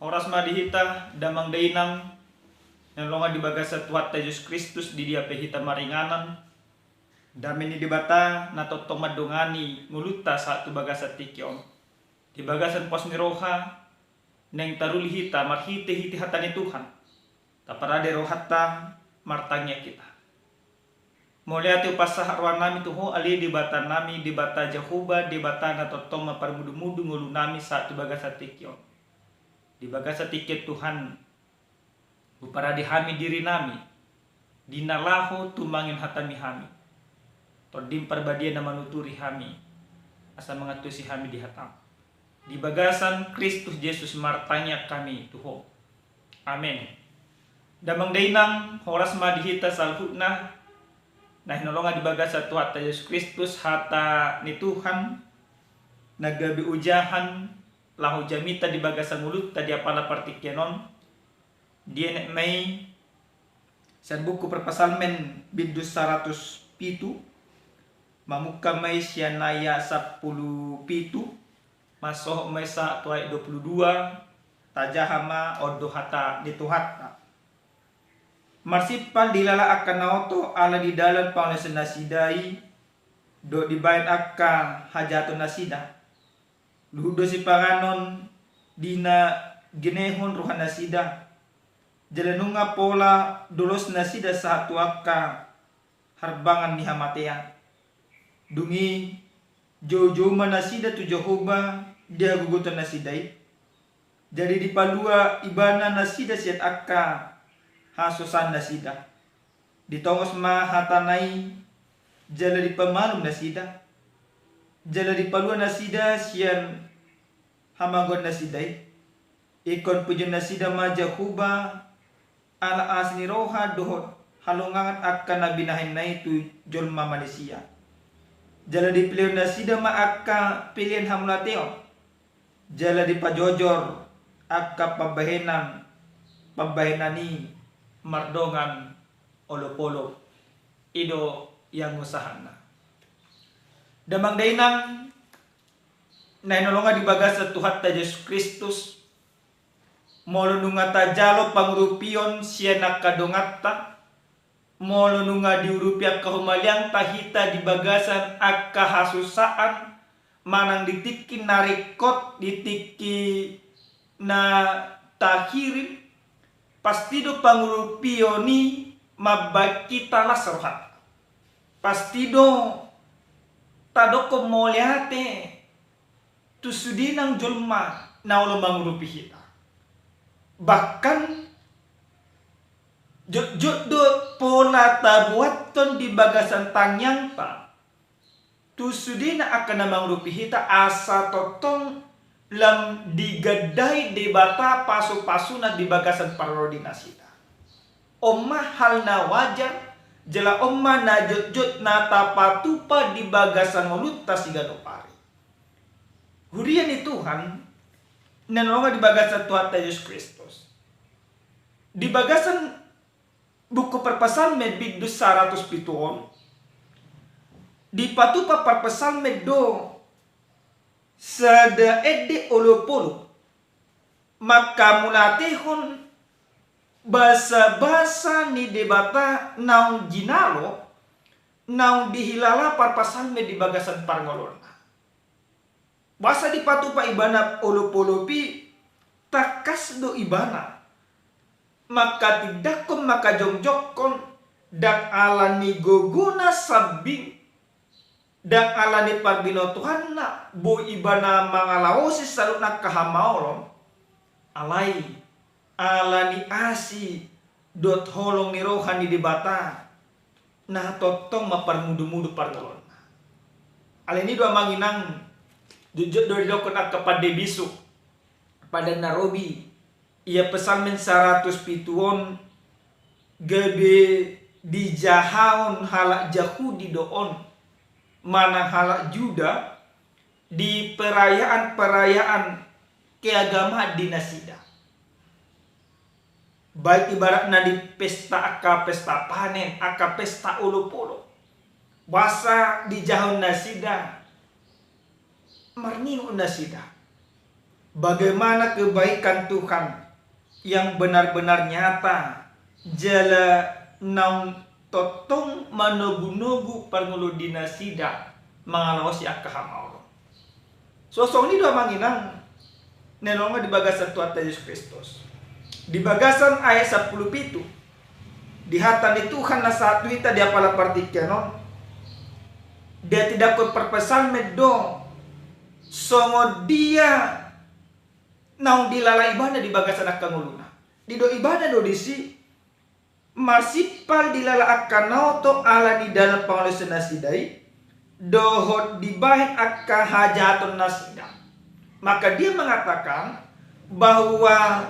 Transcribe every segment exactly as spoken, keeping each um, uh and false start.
Horas ma di hita damang dainang na hinaholongan di bagasan Tuhanta Jesus Kristus, di dia pe hita maringanan. Dame ni Debata na tongtong mandongani ngolunta sahat tu bagasan tingki on. Di bagasan pos ni roha naeng taruli hita marhitehite hata ni Tuhan, taparade rohanta, martangiang hita. Mauliate hupasahat rohanami tu Ho ale Debatanami, Debata Jahowa, Debata na tongtong mamparmudumudu ngolunami sahat tu bagasan tingki on. Di bagasan tingki on Tuhan, huparade hami dirinami, di na laho tumangihon hataMi hami. Tondim Parbadia na manuturi hami, asa mangantusi hami di hataM. Di bagasan Kristus Jesus martangiang hami tu Ho. Amen. Damang dainang, horas ma di hita saluhutna na hinaholongan di bagasan Tuhanta Jesus Kristus. Hata ni Tuhan na gabe ojahan laho jamita di bagasan ngolunta di apala partingkian on, dienet ma i sian buku Parpsalmen bindu saratus pitu, mamungka ma i sian ayat sampulu pitu, mansohot ma i sahat tu ayat dua pulu dua. Tajaha ma, on do hata ni Tuhanta. Marsimpal dihilala angka na oto ala di dalan pangalaosion nasida i, dohot dibaen angka hajahaton nasida. Luhut do sipanganon di na genehon roha nasida, jala nunga pola dolosnasida sahat tu angka harbangan ni hamatean. Dung i joujou ma nasida tu Jahowa di hagogoton nasida i. Jadi dipalua Ibana nasida sian angka hasosaannasida. Ditongos ma hatana i jala dipamalum nasida, jala dipalua nasida sian hamagoannasida i. Ingkon pujionnasida ma Jahowa ala asi ni roha dohot halongangan angka na binahenna i tu jolma manisia. Jala dipelehon nasida ma angka pelean hamauliateon, jala dipajojor angka pambahenan, pambahenan i mardongan olopolop. I do iangusahanna. Damang dainang na hinaholongan di bagasan Tuhanta Jesus Kristus, molo nunga tajalo pangurupion sian angka donganta, molo nunga diurupi angka humaliangta hita di bagasan angka hasusaan, manang di tingki na ringkot, di tingki na tahirim, pasti do pangurupion i mambahen hita las rohanta. Pasti do tadokkon mauliate tu sude nang jolma na olo mangurupi hita. Bahkan jotjot do pola tabuathon di bagasan tangiangta tu sudena angka na mangurupi hita, asa tongtong lam digandai Debata pasupasuna di bagasan parngoluonnasida. On ma hal na wajar, jala on ma na jotjot na tapatupa di bagasan ngolunta siganup ari. Huria ni Tuhan na hinaholongan di bagasan Tuhanta Jesus Kristus, di bagasan buku Parpsalmen bindu saratus pitu on, dipatupa parpsalmen do sada ende olopolop manghamauliatehon basabasa ni Debata naung jinalo, naung dihilala parpsalmen di bagasan parngoluonna. Boasa dipatupa ibana olopolop i? Tangkas do ibana manghatindangkon, manghajongjonghon, ndang ala ni gogona sambing, ndang ala ni parbinotoanna boi ibana mangalaosi saluhutna angka hamaolon, alai ala ni asi dohot holong ni roha ni Debata na tongtong mamparmudumudu parngoluonna. Alani i do amang inang, jotjot do didokkon angka pande bisuk, pande na robi, ia Psalmen saratus pitu on gabe dijahahon halak Jahudi do on, manang halak Juda, di perayaan-perayaan keagamaan di nasida. Baik ibaratna di pesta, angka pesta panen, angka pesta olopolop, boasa dijahahon nasida, marningot nasida. Bagaimana kebaikan Tuhan yang benar-benar nyata, jala naung tongtong manogunogu parngoluon di nasida mangalaosi angka hamaolon. Songon i do amang inang na hinaholongan di bagasan Tuhanta Jesus Kristus. Di bagasan ayat sampulu pitu, di hata ni Tuhan na sahat tu hita di apala partingkian on, ditingkos parpsalmen do songon dia naung dilala ibana di bagasan angka ngoluna. Didok ibana do disi, marsimpal dilala angka na oto ala ni dalan pangalaosion nasida i, dohot dibahen angka hajahaton nasida. Maka dia mengatakan bahwa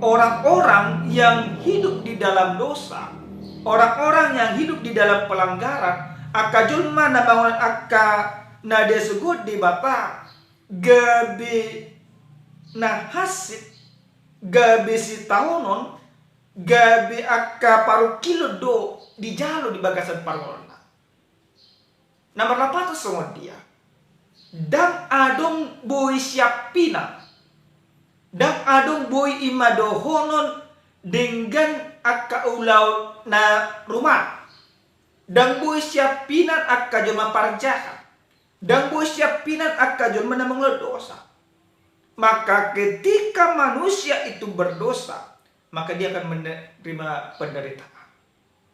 orang-orang yang hidup di dalam dosa, orang-orang yang hidup di dalam pelanggaran, angka jolma na mangonan angka na diasogi Debata, gabe na hansit, gabe sitaonon, gabe angka parungkilon do dijalo di bagasan parngoluonna. Na marlapaton songon dia, ndang adong boi siappinan, ndang adong boi i ma dohonon denggan angka ulaon na rumat, ndang boi siappinan angka jolma parjahat, ndang boi siappinan angka jolma na mangula dosa. Maka ketika manusia itu berdosa, maka dia akan menerima penderitaan.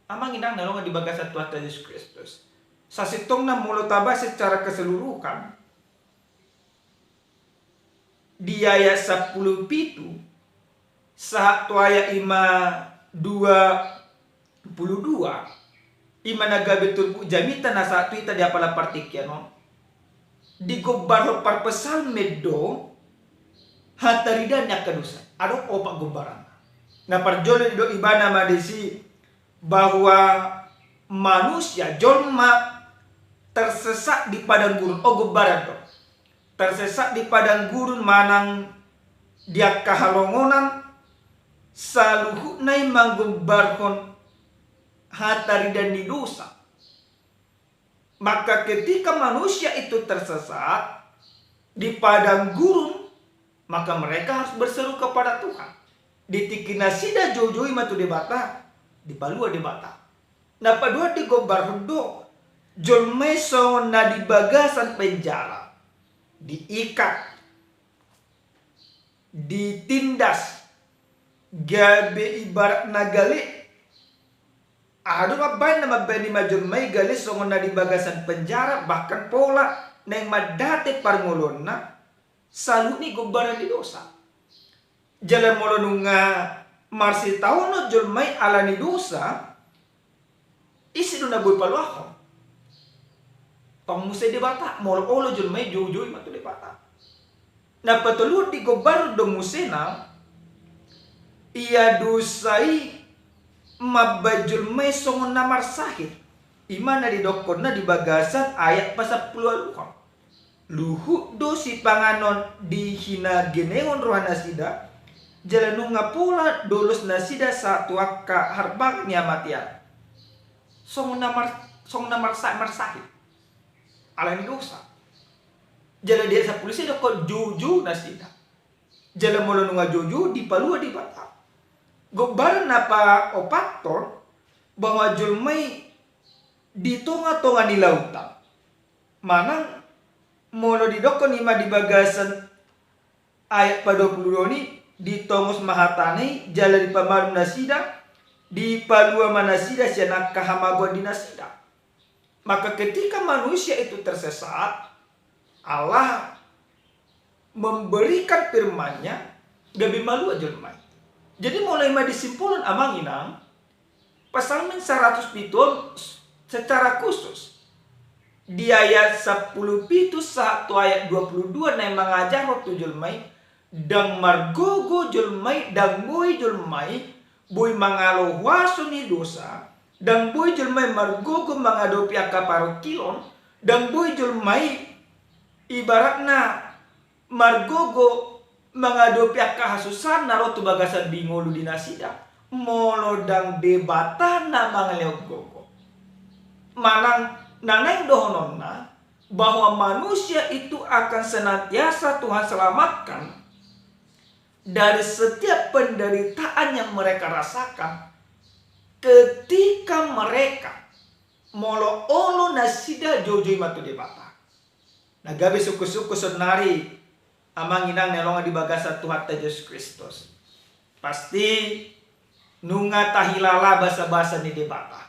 Amang inang na hinaholongan di bagasan Tuhanta Jesus Kristus, sasintongna molo taba secara keseluruhan, di ayat sampulu pitu sahat tu ayat i ma dua pulu dua, i ma na gabe turpuk jamita na sahat tu hita di apala partingkian on, digombarhon parpsalmen do hataridaan ni angka dosa. Adong opat gombaranna. Na parjolo didok ibana ma disi, bahwa manusia, jolma tersesat di padang gurun, o gombaran do. Tersesat di padang gurun manang di angka halongonan, saluhutna i manggombarhon hataridaan ni dosa. Maka ketika manusia itu tersesat di padang gurun, maka mereka harus berseru kepada Tuhan. Di tingki nasida joujou i ma tu Debata, dipalua Debata. Na paduahon digombarhon do jolma i songon na di bagasan penjara, diikat, ditindas, gabe ibaratna gale. Aha do mambahen na mambahen i ma jolma i gale songon na di bagasan penjara, bahkan pola naeng mandate parngoluonna, saluhutna i gombaran ni dosa. Jala molo nunga marsitaonon jolma i ala ni dosa, ise do na boi paluahon? Tong muse Debata, molo olo jolma i joujou i ma tu Debata. Na patoluhon digombarhon do musena, ia dosa i mambahen jolma i songon na marsahit, i ma na didokkonna di bagasan ayat pasampuluualuhon. Luhut do sipanganon di hinagenengon rohanasida, jala nunga pola dolosnasida sahat tu angka harbangan ni hamatean. Songon na mar-, songon na marsa-, marsahit ala ni dosa. Jala di ayat sampulu sia didokkon joujou nasida. Jala molo nunga joujou, dipalua Debata. Gombaran na paopathon, bahwa jolma i di tongatonga ni lautan. Manang molo didokkon i ma di bagasan ayat paduapulu dua on i, ditongos ma hatana i jala dipamalum nasida, dipalua ma nasida sian angka hamagoan di nasida. Maka ketika manusia itu tersesat, Allah memberikan firman-Nya, gabe malua jolma i. Jadi molo i ma disimpulhon amang inang, Psalmen saratus pitu on secara khusus di ayat sampulu pitu sahat tu ayat dua pulu dua naeng mangajarhon tu jolma i, ndang margogo jolma i, ndang boi jolma i boi mangalo huaso ni dosa, ndang boi jolma i margogo mangadopi angka parungkilon, ndang boi jolma i ibaratna margogo mangadopi angka hasusaan na ro tu bagasan di ngolu di nasida, molo ndang Debata na mangalehon gogo. Manang na naeng dohononna, bahwa manusia itu akan senantiasa Tuhan selamatkan, dari setiap penderitaan yang mereka rasakan, ketika mereka molo olo nasida joujou ma tu Debata. Na gabe sungkun-sungkun saonari, amang inang na hinaholongan di bagasan Tuhanta Jesus Kristus, pasti nunga tahilala basa-basa ni Debata.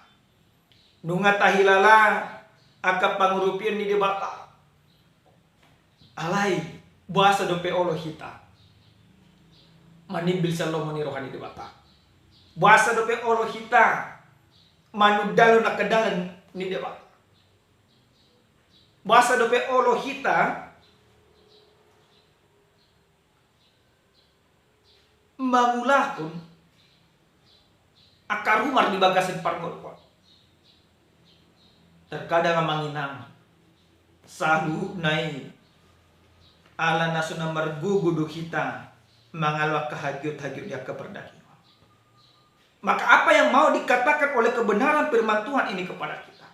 Nunga tahilala angka pangurupion ni Debata. Alai, boasa dope olo hita manimbil sian lomo ni roha ni Debata? Boasa dope olo hita manundalhon angka dalan ni Debata? Boasa dope olo hita mangulahon angka rumar di bagasan parngoluon? Terkadang, amang inang, saluhutna i ala na so na margogo do hita mangalo angka hagiot-hagiot di angka pardagingon. Maka apa yang mau dikatakan oleh kebenaran firman Tuhan ini kepada kita?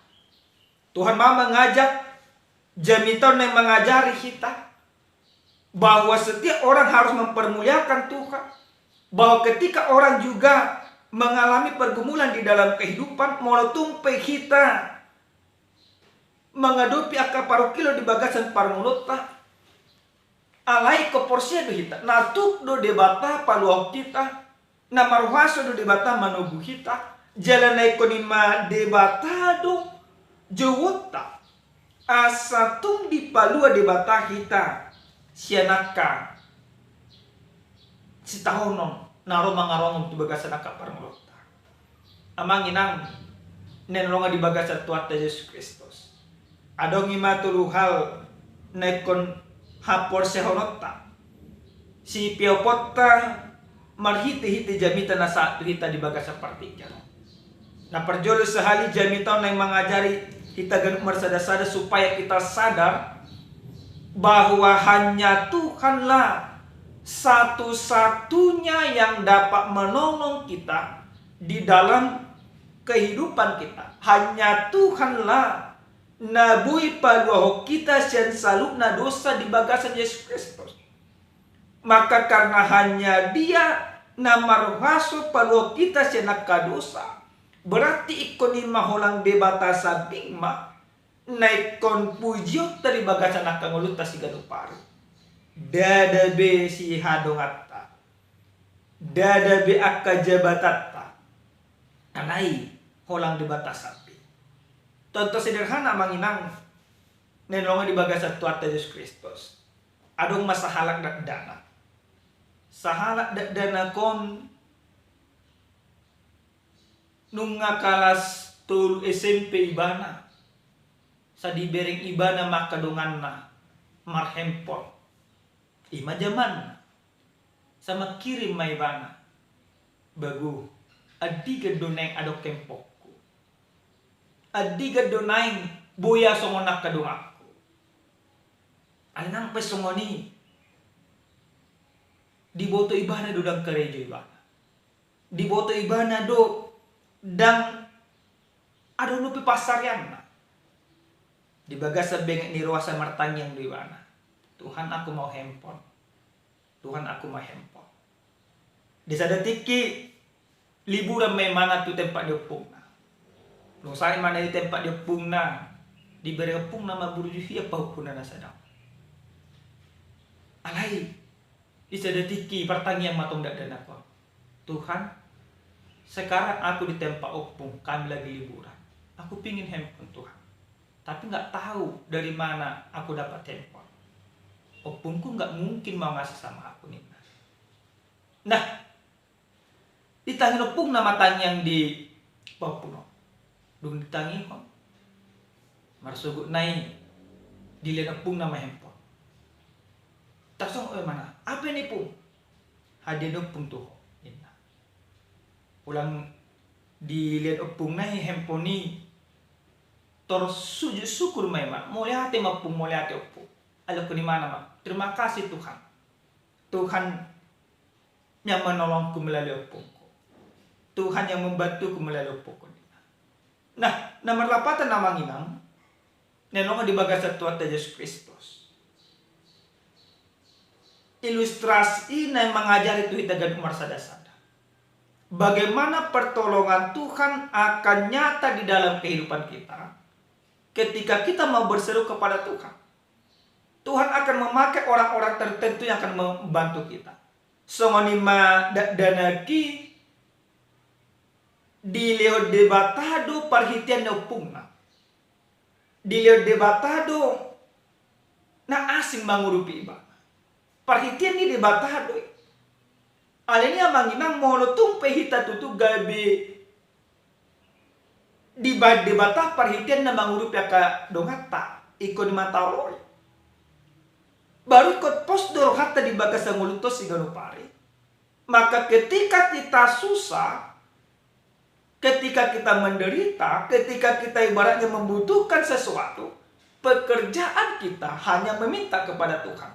Tuhan mau mengajak, jamita on naeng mangajari hita bahwa setiap orang harus mempermuliakan Tuhan, bahwa ketika orang juga mengalami pergumulan di dalam kehidupan, molo tung pe hita mangadopi angka parungkilon di bagasan parngoluonta, alai ingkon porsea do hita, na tuk do Debata paluahon hita, na marhuaso do Debata manogu hita, jala na ingkon i ma Debata do jouonta, asa tung dipalua Debata hita sian angka sitaonon na ro mangarongom tu bagasan angka parngoluonta. Amang inang na hinaholongan di bagasan Tuhanta Jesus Kristus, adong i ma tolu hal na ingkon haporseaononta, sipeoponta marhite-hite jamita na sahat tu hita di bagasan partingkian on. Na parjolo sahali, jamita on naeng mangajari hita ganup marsada-sada supaya kita sadar bahwa hanya Tuhanlah satu-satunya yang dapat menolong kita di dalam kehidupan kita. Hanya Tuhanlah na boi paluahon hita sian saluhutna dosa di bagasan Jesus Kristus. Maka karena hanya Dia na marhuaso paluahon hita sian angka dosa, berarti ingkon i ma holan Debata sambing ma na ingkon pujionta di bagasan angka ngolunta siganup ari. Ndada be sihadonganta, ndada be angka jabatanta, alai holan Debata sambing. Contoh sederhana, amang inang na hinaholongan di bagasan Tuhanta Jesus Kristus, adong ma sahalak dakdanak. Sahalak dakdanak on nunga kalas tolu S M P ibana, sai dibereng ibana ma angka donganna marhandphone. I ma jamanna. Sai mangkirim ma ibana, "Bagu, andigan do naeng adong handphonengku? Andigan do naeng boi ahu songon angka donganku?" Alai nang pe songon i, diboto ibana do ndang karejo ibana. Diboto ibana do ndang adong dope pansarianna. Di bagasan benget ni roha sai martangiang do ibana, "Tuhan, aku mau handphone. Tuhan, aku mau handphone." Di sada tingki liburan ma ibana tu tempat ni ompungna. Dung sahat ibana di tempat ni ompungna, dibereng ompungna ma burju hian pahompu na sada on. Alai di sada tingki martangiang ma tong dakdanak on, "Tuhan, sekarang aku di tempat ompung, kami lagi liburan. Aku pingin handphone, Tuhan. Tapi nggak tahu dari mana aku dapat handphone. Ompungku nggak mungkin mau ngasih sama aku," ninna. Nah, ditangihon ompungna ma tangiang ni pahompu on. Dung ditangihon, marsogot nai dilehon ompungna ma handphone. Tarsongon i ma ibana, "Apa ini, Pung?" "Hadiah ni ompung tu ho," ninna. Ulang dilehon ompungna i handphone i, tor sujud syukur ma ibana. "Mauliate ma, Pung, mauliate, Ompung." "Alai ingkon ibana ma, 'Terima kasih, Tuhan. Tuhan yang menolongku melalui ompungku. Tuhan yang membantuku melalui ompungku,'" ninna. Nah, na marlapatan, amang inang na hinaholongan di bagasan Tuhanta Jesus Kristus, ilustrasi i na mangajari tu hita ganup marsada-sada. Bagaimana pertolongan Tuhan akan nyata di dalam kehidupan kita ketika kita mau berseru kepada Tuhan. Tuhan akan memakai orang-orang tertentu yang akan membantu kita. Songon i ma dakdanak i, dilehon Debata do parhitean ni ompungna. Dilehon Debata do na asing mangurupi ibana. Parhitean ni Debata do i. Alani i amang inang, molo tung pe hita tutu gabe dibahen Debata parhitean na mangurupi angka donganta, ingkon i ma taoloi. Baru ingkon pos do rohanta di bagasan ngolunta siganup ari. Maka ketika kita susah, ketika kita menderita, ketika kita ibaratnya membutuhkan sesuatu, pekerjaan kita hanya meminta kepada Tuhan.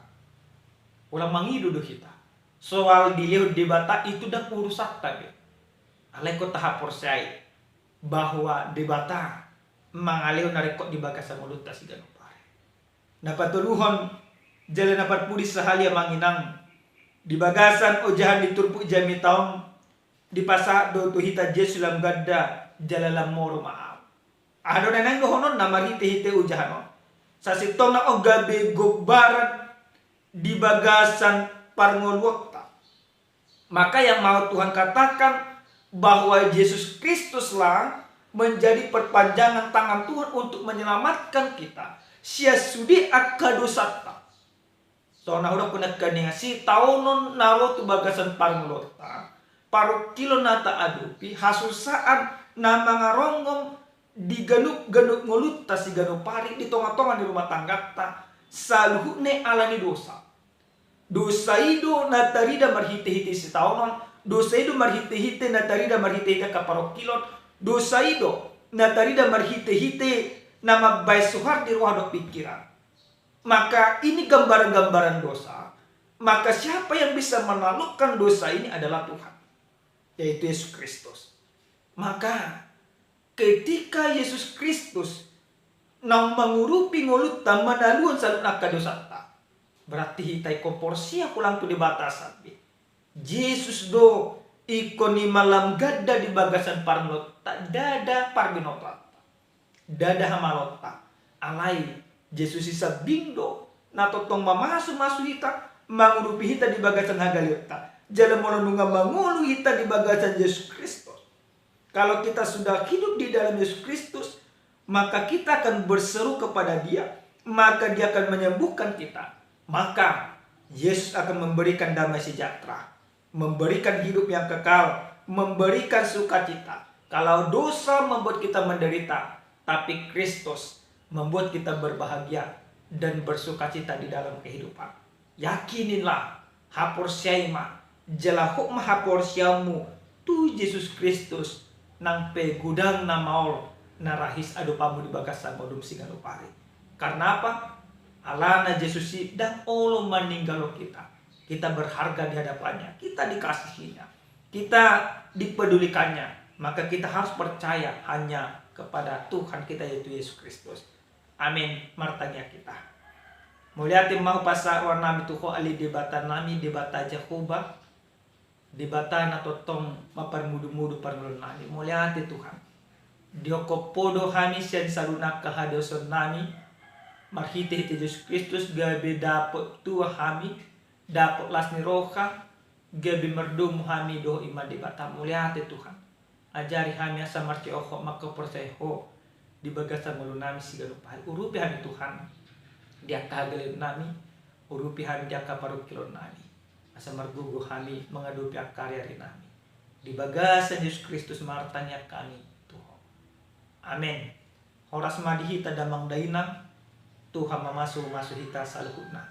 Ulang mangido do hita. Soal dilehon Debata itu ndang urusanta be. Alai ingkon tahaporseai bahwa Debata mangalehon na ringkot di bagasan ngolunta siganup ari. Na patoluhon jala na parpudi sahali amang inang, di bagasan ojahan ni turpuk jamita on, dipasahat do tu hita Jesus lam ganda jala lam moro ma ahu. Aha do na naeng dohononna marhite-hite ojahan on? Sasintongna on gabe gombaran di bagasan parngoluonta. Maka yang mau Tuhan katakan bahwa Yesus Kristuslah menjadi perpanjangan tangan Tuhan untuk menyelamatkan kita sian sude angka dosanta. Songon na hudok nangkaning, sitaonon na ro tu bagasan parngoluonta, parungkilon na taadopi, hasusaan na mangarongom di ganup-ganup ngolunta siganup ari, di tonga-tonga ni rumah tangganta, saluhutna alani dosa. Dosa i do na tarida marhite-hite sitaonon, dosa i do marhite-hite na tarida marhite-hite angka parungkilon, dosa i do na tarida marhite-hite na mambahen suhar di roha dohot pingkiran. Maka ini gambaran-gambaran dosa. Maka siapa yang bisa menaklukkan dosa ini adalah Tuhan, yaitu Yesus Kristus. Maka ketika Yesus Kristus naung mangurupi ngolunta manaluhon saluhut angka dosanta, berarti hita ingkon porsea holan tu Debata sambing. Yesus do ingkon i ma lam ganda di bagasan parngoluonta, ndada parbinotoanta, ndada hamaloonta. Alai Yesus i sambing do na tongtong mamasu-masu hita, mangurupi hita di bagasan hagaleonta. Jala molo nunga mangolu hita di bagasan Yesus Kristus, kalau kita sudah hidup di dalam Yesus Kristus, maka kita akan berseru kepada Dia, maka Dia akan menyembuhkan kita. Maka Yesus akan memberikan damai sejahtera, memberikan hidup yang kekal, memberikan sukacita. Kalau dosa membuat kita menderita, tapi Kristus membuat kita berbahagia dan bersukacita di dalam kehidupan. Yakininlah, haporseai ma, jala hot ma haporseaonmu tu Jesus Kristus, nang pe godang na maol na rahis adopanmu di bagasan ngolum siganup ari. Karena apa? Alana Jesus i ndang olo maninggalhon kita. Kita berharga di hadapannya, kita dikasihinya, kita dipedulikannya. Maka kita harus percaya hanya kepada Tuhan kita, yaitu Yesus Kristus. Amin. Martangiang hita. Mauliate ma hupasahat rohanami tu Ho ale Debatanami, Debata Jahowa, Debata na tongtong maparmudu-mudu parngoluonnami. Mauliate Tuhan. Diongkop Ho do hami sian saluhut angka hadosaonnami, marhite-hite Jesus Kristus gabe dapot tua hami, dapot las ni roha, gabe mardomu hami dohot i ma Debata. Mauliate Tuhan. Ajari hami asa martiokhok mangkaporseai Ho di bagasan ngolunami siganup ari. Urupi hami Tuhan di angka hagaleonnami, urupi hami di angka parungkilonnami, asa margogo hami mangadopi angka ari-arinami. Di bagasan Jesus Kristus martangiang hami tu Ho. Amen. Horas ma di hita damang dainang, Tuhan mamasu-masu hita saluhutna.